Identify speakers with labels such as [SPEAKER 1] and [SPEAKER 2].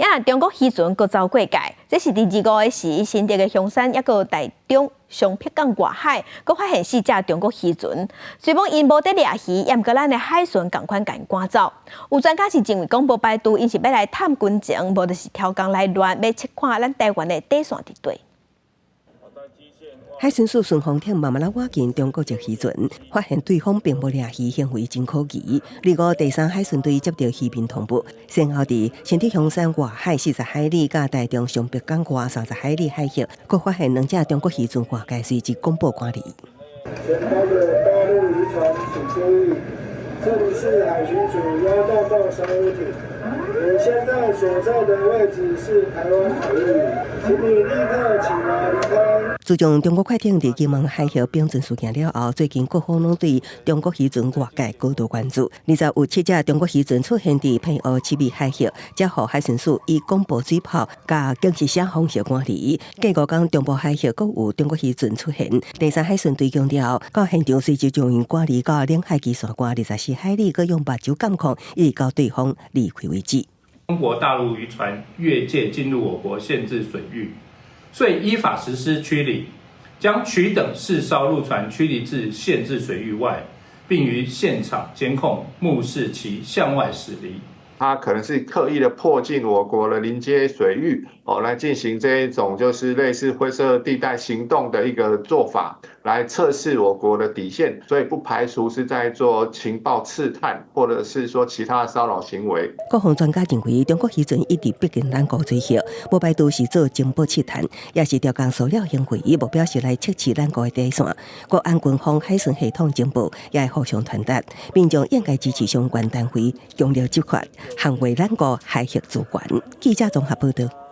[SPEAKER 1] 啊，中國漁船閣走過界，這是佇25個時，新竹的香山抑閣台中雙北港外海，閣發現四隻中國漁船。雖罔𪜶無佇掠魚，也毋過咱的海巡仝款共趕走。有專家是認為講，無排除𪜶是欲來探軍情，無就是挑工來亂，欲測看咱台灣的底線佇佗。
[SPEAKER 2] 海巡署巡防艇慢慢仔倚近中國籍漁船，發現對方並無掠魚行為真可疑。25第三海巡隊接到漁民通報，先後佇新竹香山外海40海里，佮台中雙北港外30海里海域，閣發現兩隻中國漁船越界，隨即廣播趕離。
[SPEAKER 3] 前方的大陸漁船請注意，這裡是海巡署100035艇，你現在所在的位置是台灣海域，請你立刻起來離開。
[SPEAKER 2] 自從中國快艇佇金門海峽冰船事件了後，最近各方攏對中國漁船越界高度關注。二十有七隻中國漁船出現佇澎湖七尾海域，才予海巡署以廣播水炮佮警示聲方式趕離。過五工中部海域閣有中國漁船出現，第三海巡隊強調，到現場隨即將𪜶趕離到領海基線外24海里，閣用目睭監控，一直到對方離開為止。
[SPEAKER 4] 中國大陸漁船越界進入我國限制水域，遂依法實施驅離，將取等四艘陸船驅離至限制水域外，並於現場監控目視其向外駛離。
[SPEAKER 5] 他可能是刻意的迫近我國的鄰接水域，哦，來進行這一種就是類似灰色地帶行動的一個做法，來測試我國的底線，所以不排除是在做情報刺探，或者是說其他騷擾行為。
[SPEAKER 2] 國防專家認為，中國漁船一直逼近咱國水域，無排除是做情報刺探，也是調工騷擾行為，目標是來測試咱國的底線。國安軍方海巡系統情報也會互相傳達，民眾應該支持相關單位強力執法，捍衛咱國海域主權。記者綜合報道。